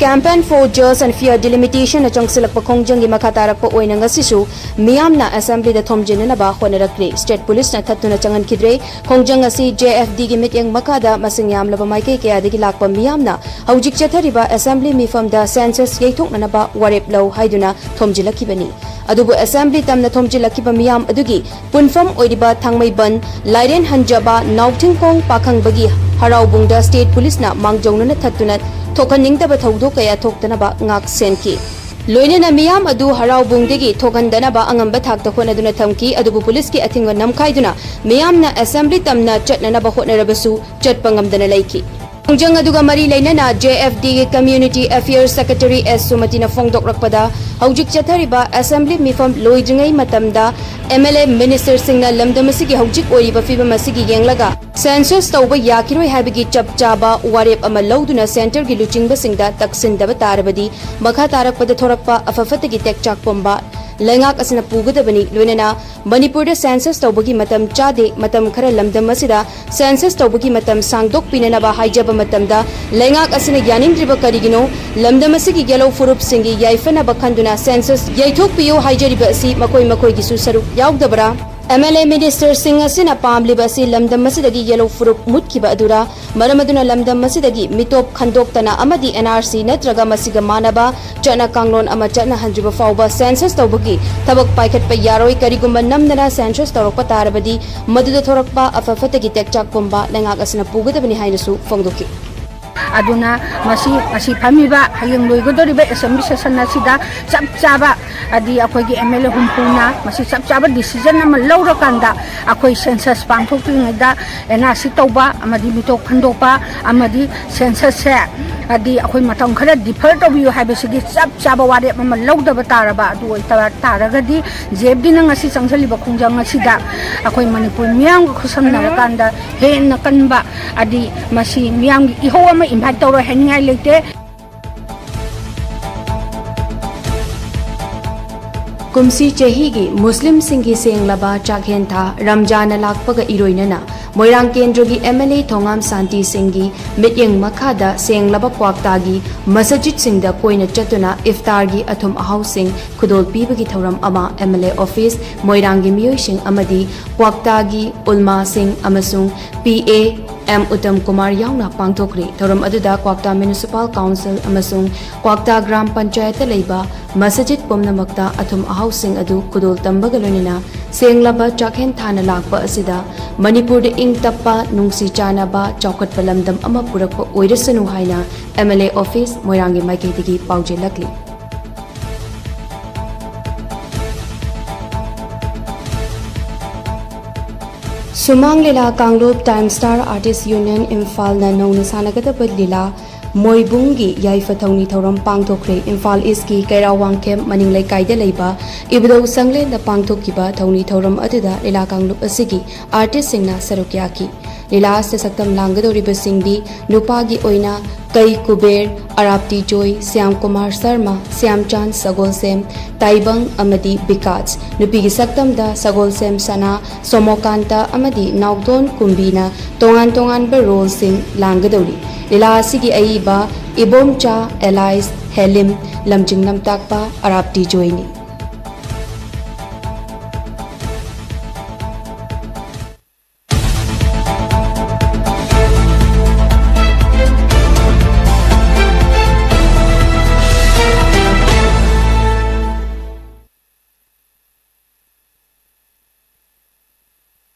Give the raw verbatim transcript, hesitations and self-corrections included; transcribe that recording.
Campaign for Just and Fair Delimitation ꯅ ꯆꯪꯁꯤꯜꯂꯛꯄ ꯈꯣꯡꯖꯪꯒꯤ ꯃꯈꯥ ꯇꯥꯔꯛꯄ ꯑꯣꯏꯅ ꯉꯁꯤꯁꯨ ꯃꯤꯌꯥꯝꯅ assembly ꯗ ꯊꯣꯝꯖꯤꯟꯅꯅꯕ ꯍꯣꯠꯅꯔꯛꯂꯤ꯫ State Police ꯅ ꯊꯠꯇꯨꯅ ꯆꯪꯍꯟꯈꯤꯗ꯭ꯔꯦ꯫ ꯈꯣꯡꯖꯪ ꯑꯁꯤ J F D ꯒꯤ ꯃꯤꯠꯌꯦꯡ ꯃꯈꯥꯗ ꯃꯁꯤꯡ ꯌꯥꯝꯂꯕ ꯃꯥꯏꯀꯩ ꯀꯌꯥꯗꯒꯤ ꯂꯥꯛꯄ ꯃꯤꯌꯥꯝꯅ ꯍꯧꯖꯤꯛ ꯆꯠꯊꯔꯤꯕ assembly ꯃꯤꯐꯝꯗ census ꯌꯩꯊꯣꯛꯅꯅꯕ ꯋꯥꯔꯦꯞ ꯂꯧ ꯍꯥꯏꯗꯨꯅ ꯊꯣꯝꯖꯤꯜꯂꯛꯈꯤꯕꯅꯤ꯫ ꯑꯗꯨꯕꯨ assembly ꯇꯝꯅ ꯊꯣꯝꯖꯤꯜꯂꯛꯈꯤꯕ ꯃꯤꯌꯥꯝ ꯑꯗꯨꯒꯤ ꯄꯨꯟꯐꯝ ꯑꯣꯏꯔꯤꯕ ꯊꯥꯡꯃꯩꯕꯟ ꯂꯥꯏꯔꯦꯟ ꯍꯟꯖꯕ ꯅꯥꯎꯊꯤꯡꯈꯣꯡ ꯄꯥꯈꯪꯕꯒꯤ ꯍꯔꯥꯎꯕꯨꯡꯗ state police ꯅ ꯃꯥꯡꯖꯧꯅꯅ ꯊꯠꯇꯨꯅ ꯊꯣꯛꯍꯟꯅꯤꯡꯗꯕ ꯊꯧꯗꯣꯛ ꯀꯌꯥ ꯊꯣꯛꯇꯅꯕ ꯉꯥꯛ ꯁꯦꯟꯈꯤ꯫ ꯂꯣꯏꯅꯅ ꯃꯤꯌꯥꯝ ꯑꯗꯨ ꯍꯔꯥꯎꯕꯨꯡꯗꯒꯤ ꯊꯣꯛꯍꯟꯗꯅꯕ ꯑꯉꯝꯕ ꯊꯥꯛꯇ ꯍꯣꯠꯅꯗꯨꯅ ꯊꯝꯈꯤ꯫ ꯑꯗꯨꯕꯨ ꯄꯨꯂꯤꯁꯀꯤ ꯑꯊꯤꯡꯕ ꯅꯝꯈꯥꯏꯗꯨꯅ ꯃꯤꯌꯥꯝꯅ assembly ꯇꯝꯅ ꯆꯠꯅꯅꯕ ꯍꯣꯠꯅꯔꯕꯁꯨ ꯆꯠꯄ ꯉꯝꯗꯅ ꯂꯩꯈꯤ꯫ ꯈꯣꯡꯖꯪ ꯑꯗꯨꯒ ꯃꯔꯤ ꯂꯩꯅꯅ J F D ꯒꯤ Community Affairs Secretary S ꯁꯨꯃꯇꯤꯅ ꯐꯣꯡꯗꯣꯛꯂꯛꯄꯗ, ꯍꯧꯖꯤꯛ ꯆꯠꯊꯔꯤꯕ assembly ꯃꯤꯐꯝ ꯂꯣꯏꯗ꯭ꯔꯤꯉꯩ ꯃꯇꯝꯗ M L A minister ꯁꯤꯡꯅ ꯂꯝꯗꯝ ꯑꯁꯤꯒꯤ ꯍꯧꯖꯤꯛ ꯑꯣꯏꯔꯤꯕ ꯐꯤꯕꯝ ꯑꯁꯤꯒꯤ ꯌꯦꯡꯂꯒ census ꯇꯧꯕ ꯌꯥꯈꯤꯔꯣꯏ ꯍꯥꯏꯕꯒꯤ ꯆꯞ ꯆꯥꯕ ꯋꯥꯔꯦꯞ ꯑꯃ ꯂꯧꯗꯨꯅ centre ꯒꯤ ꯂꯨꯆꯤꯡꯕꯁꯤꯡꯗ ꯇꯛꯁꯤꯟꯗꯕ ꯇꯥꯔꯕꯗꯤ ꯃꯈꯥ ꯇꯥꯔꯛꯄꯗ ꯊꯣꯔꯛꯄ ꯑꯐ ꯐꯠꯇꯒꯤ ꯇꯦꯛꯆꯥꯛ ꯄꯨꯝꯕ ꯂꯩꯉꯥꯛ ꯑꯁꯤꯅ ꯄꯨꯒꯗꯕꯅꯤ꯫ ꯂꯣꯏꯅꯅ ꯃꯅꯤꯄꯨꯔꯗ census ꯇꯧꯕꯒꯤ ꯃꯇꯝ ꯆꯥꯗꯦ꯫ ꯃꯇꯝ ꯈꯔ ꯂꯝꯗꯝ ꯑꯁꯤꯗ census ꯇꯧꯕꯒꯤ ꯃꯇꯝ ꯁꯥꯡꯗꯣꯛꯄꯤꯅꯅꯕ ꯍꯥꯏꯖꯕ ꯃꯇꯝꯗ ꯂꯩꯉꯥꯛ ꯑꯁꯤꯅ ꯌꯥꯅꯤꯡꯗ꯭ꯔꯤꯕ ꯀꯔꯤꯒꯤꯅꯣ? ꯂꯝꯗꯝ ꯑꯁꯤꯒꯤ ꯌꯦꯜꯍꯧ ꯐꯨꯔꯨꯞꯁꯤꯡꯒꯤ ꯌꯥꯏꯐꯅꯕ ꯈꯟꯗꯨꯅ census ꯌꯩꯊꯣꯛꯄꯤꯌꯨ ꯍꯥꯏꯖꯔꯤꯕ ꯑꯁꯤ ꯃꯈꯣꯏ ꯃꯈꯣꯏꯒꯤꯁꯨ ꯁꯔꯨꯛ ꯌꯥꯎꯗꯕ꯭ꯔꯥ? M L A minister ꯁꯤꯡ ꯑꯁꯤꯅ ꯄꯥꯝꯂꯤꯕ ꯑꯁꯤ ꯂꯝꯗꯝ ꯑꯁꯤꯗꯒꯤ ꯌꯦꯜꯍꯧ ꯐꯨꯔꯨꯞ ꯃꯨꯠꯈꯤꯕ ꯑꯗꯨꯔꯥ? ꯃꯔꯝ ꯑꯗꯨꯅ ꯂꯝꯗꯝ ꯑꯁꯤꯗꯒꯤ ꯃꯤꯇꯣꯞ ꯈꯟꯗꯣꯛꯇꯅ ꯑꯃꯗꯤ N R C ꯅꯠꯇ꯭ꯔꯒ ꯃꯁꯤꯒ ꯃꯥꯟꯅꯕ ꯆꯠꯅ ꯀꯥꯡꯂꯣꯟ ꯑꯃ ꯆꯠꯅꯍꯟꯗ꯭ꯔꯤꯕ ꯐꯥꯎꯕ census ꯇꯧꯕꯒꯤ ꯊꯕꯛ ꯄꯥꯏꯈꯠꯄ ꯌꯥꯔꯣꯏ꯫ ꯀꯔꯤꯒꯨꯝꯕ ꯅꯝꯗꯅ census ꯇꯧꯔꯛꯄ ꯇꯥꯔꯕꯗꯤ ꯃꯗꯨꯗ ꯊꯣꯔꯛꯄ ꯑꯐ ꯐꯠꯇꯒꯤ ꯇꯦꯛꯆꯥꯛ ꯄꯨꯝꯕ ꯂꯩꯉꯥꯛ ꯑꯁꯤꯅ ꯄꯨꯒꯗꯕꯅꯤ ꯍꯥꯏꯅꯁꯨ ꯐꯣꯡꯗꯣꯛꯈꯤ꯫ ꯑꯗꯨꯅ ꯃꯁꯤ, ꯉꯁꯤ ꯐꯝꯃꯤꯕ, ꯍꯌꯦꯡ ꯂꯣꯏꯒꯗꯧꯔꯤꯕ assembly session ꯑꯁꯤꯗ ꯆꯞ ꯆꯥꯕ, ꯍꯥꯏꯗꯤ ꯑꯩꯈꯣꯏꯒꯤ M L A ꯍꯨꯝꯐꯨꯅ ꯃꯁꯤ ꯆꯞ ꯆꯥꯕ decision ꯑꯃ ꯂꯧꯔꯀꯥꯟꯗ ꯑꯩꯈꯣꯏ census ꯄꯥꯡꯊꯣꯛꯇ꯭ꯔꯤꯉꯩꯗ N R C ꯇꯧꯕ ꯑꯃꯗꯤ ꯃꯤꯇꯣꯞ ꯈꯟꯗꯣꯛꯄ ꯑꯃꯗꯤ census ꯁꯦ, ꯍꯥꯏꯗꯤ ꯑꯩꯈꯣꯏ ꯃꯇꯝ ꯈꯔ defer ꯇꯧꯕꯤꯌꯨ ꯍꯥꯏꯕꯁꯤꯒꯤ ꯆꯞ ꯆꯥꯕ ꯋꯥꯔꯦꯞ ꯑꯃ ꯂꯧꯗꯕ ꯇꯥꯔꯕ, ꯑꯗꯨ ꯑꯣꯏꯇꯥꯔ-, ꯇꯥꯔꯒꯗꯤ J F D ꯅ ꯉꯁꯤ ꯆꯪꯁꯤꯜꯂꯤꯕ ꯈꯣꯡꯖꯪ ꯑꯁꯤꯗ ꯑꯩꯈꯣꯏ ꯃꯅꯤꯄꯨꯔ ꯃꯤꯌꯥꯝꯒ ꯈꯨꯠꯁꯝꯅꯔꯀꯥꯟꯗ ꯍꯦꯟꯅ ꯀꯟꯕ, ꯍꯥꯏꯗꯤ ꯃꯁꯤ ꯃꯤꯌꯥꯝꯒꯤ ꯏꯍꯧ ꯑꯃ invite ꯇꯧꯔꯣꯏ ꯍꯥꯏꯅꯤꯡꯉꯥꯏ ꯂꯩꯇꯦ꯫ ꯀꯨꯝꯁꯤ ꯆꯍꯤꯒꯤ ꯃꯨꯁꯂꯤꯝꯁꯤꯡꯒꯤ ꯁꯦꯡꯂꯕ ꯆꯥꯛꯍꯦꯟ ꯊꯥ ꯔꯝꯖꯥꯟꯅ ꯂꯥꯛꯄꯒ ꯏꯔꯣꯏꯅꯅ ꯃꯣꯏꯔꯥꯡ ꯀꯦꯟꯗ꯭ꯔꯒꯤ ꯑꯦꯝ ꯑꯦꯜ ꯑꯦ ꯊꯣꯉꯥꯝ ꯁꯥꯟꯇꯤ ꯁꯤꯡꯒꯤ ꯃꯤꯠꯌꯦꯡ ꯃꯈꯥꯗ ꯁꯦꯡꯂꯕ ꯀ꯭ꯋꯥꯛꯇꯥꯒꯤ ꯃꯁꯖꯤꯠꯁꯤꯡꯗ ꯀꯣꯏꯅ ꯆꯠꯇꯨꯅ ꯏꯐꯇꯥꯔꯒꯤ ꯑꯊꯨꯝ ꯑꯍꯥꯎꯁꯤꯡ ꯈꯨꯗꯣꯜ ꯄꯤꯕꯒꯤ ꯊꯧꯔꯝ ꯑꯃ ꯑꯦꯝ ꯑꯦꯜ ꯑꯦ ꯑꯣꯐꯤꯁ, ꯃꯣꯏꯔꯥꯡꯒꯤ ꯃꯤꯑꯣꯏꯁꯤꯡ ꯑꯃꯗꯤ ꯀ꯭ꯋꯥꯛꯇꯥꯒꯤ ꯎꯜꯃꯥꯁꯤꯡ ꯑꯃꯁꯨꯡ ꯄꯤ ꯑꯦ ꯑꯦꯝ ꯎꯇꯝ ꯀꯨꯃꯥꯔ ꯌꯥꯎꯅ ꯄꯥꯡꯊꯣꯛꯈ꯭ꯔꯦ꯫ ꯊꯧꯔꯝ ꯑꯗꯨꯗ ꯀ꯭ꯋꯥꯛꯇꯥ ꯃ꯭ꯌꯨꯅꯤꯁꯤꯄꯥꯜ ꯀꯥꯎꯟꯁꯤꯜ ꯑꯃꯁꯨꯡ ꯀ꯭ꯋꯥꯛꯇꯥ ꯒ꯭ꯔꯥꯝ ꯄꯟꯆꯥꯌꯠꯇ ꯂꯩꯕ ꯃꯁꯖꯤꯠ ꯄꯨꯝꯅꯃꯛꯇ ꯑꯊꯨꯝ ꯑꯍꯥꯎꯁꯤꯡ ꯑꯗꯨ ꯈꯨꯗꯣꯜ ꯇꯝꯕꯒ ꯂꯣꯏꯅꯅ ꯁꯦꯡꯂꯕ ꯆꯥꯛꯍꯦꯟ ꯊꯥꯅ ꯂꯥꯛꯄ ꯑꯁꯤꯗ ꯃꯅꯤꯄꯨꯔꯗ ꯏꯪ ꯇꯞꯄ, ꯅꯨꯡꯁꯤ ꯆꯥꯟꯅꯕ, ꯆꯥꯎꯈꯠꯄ ꯂꯝꯗꯝ ꯑꯃ ꯄꯨꯔꯛꯄ ꯑꯣꯏꯔꯁꯅꯨ ꯍꯥꯏꯅ ꯑꯦꯝ ꯑꯦꯜ ꯑꯦ ꯑꯣꯐꯤꯁ ꯃꯣꯏꯔꯥꯡꯒꯤ ꯃꯥꯏꯀꯩꯗꯒꯤ ꯄꯥꯎꯖꯦꯜꯂꯛꯂꯤ꯫ ꯁꯨꯃꯥꯡ ꯂꯤꯂꯥ ꯀꯥꯡꯂꯨꯞ ꯇꯥꯏꯝ ꯁ꯭ꯇꯥꯔ ꯑꯥꯔꯇꯤꯁ ꯌꯨꯅꯤꯌꯟ ꯏꯝꯐꯥꯜꯅ ꯅꯧꯅ ꯁꯥꯟꯅꯒꯗꯕ ꯂꯤꯂꯥ ꯃꯣꯏꯕꯨꯡꯒꯤ ꯌꯥꯏꯐ ꯊꯧꯅꯤ ꯊꯧꯔꯝ ꯄꯥꯡꯊꯣꯛꯈ꯭ꯔꯦ꯫ ꯏꯝꯐꯥꯜ ꯏꯁꯀꯤ ꯀꯩꯔꯥꯎ ꯋꯥꯡꯈꯦꯝ ꯃꯅꯤꯡ ꯂꯩꯀꯥꯏꯗ ꯂꯩꯕ ꯏꯕꯨꯙꯧ ꯁꯪꯂꯦꯟꯗ ꯄꯥꯡꯊꯣꯛꯈꯤꯕ ꯊꯧꯅꯤ ꯊꯧꯔꯝ ꯑꯗꯨꯗ ꯂꯤꯂꯥ ꯀꯥꯡꯂꯨꯞ ꯑꯁꯤꯒꯤ ꯑꯥꯔꯇꯤꯁꯁꯤꯡꯅ ꯁꯔꯨꯛ ꯌꯥꯈꯤ꯫ ꯂꯤꯂꯥ ꯑꯁꯤꯗ ꯁꯛꯇꯝ ꯂꯥꯡꯒꯗꯧꯔꯤꯕꯁꯤꯡꯗꯤ ꯅꯨꯄꯥꯒꯤ ꯑꯣꯏꯅ ꯀꯩ ꯀꯨꯕꯦꯔ, ꯑꯔꯥꯞꯇꯤ ꯖꯣꯏ, ꯁ꯭ꯌꯥꯝ ꯀꯨꯃꯥꯔ ꯁꯔꯃ, ꯁ꯭ꯌꯥꯝꯆꯥꯟ ꯁꯒꯣꯜꯁꯦꯝ, ꯇꯥꯏꯕꯪ ꯑꯃꯗꯤ ꯕꯤꯀꯥꯁ꯫ ꯅꯨꯄꯤꯒꯤ ꯁꯛꯇꯝꯗ ꯁꯒꯣꯜꯁꯦꯝ ꯁꯅꯥ, ꯁꯣꯃꯣꯀꯥꯟꯇ ꯑꯃꯗꯤ ꯅꯥꯎꯗꯣꯟ ꯀꯨꯝꯕꯤꯅ ꯇꯣꯉꯥꯟ ꯇꯣꯉꯥꯟꯕ ꯔꯣꯜꯁꯤꯡ ꯂꯥꯡꯒꯗꯧꯔꯤ꯫ ꯂꯤꯂꯥ ꯑꯁꯤꯒꯤ ꯑꯏꯕ ꯏꯕꯣꯝꯆꯥ ꯑꯦꯂꯥꯏꯁ ꯍꯦꯂꯤꯝ, ꯂꯝꯖꯤꯡ ꯂꯝꯇꯥꯛꯄ ꯑꯔꯥꯞꯇꯤ ꯖꯣꯏꯅꯤ꯫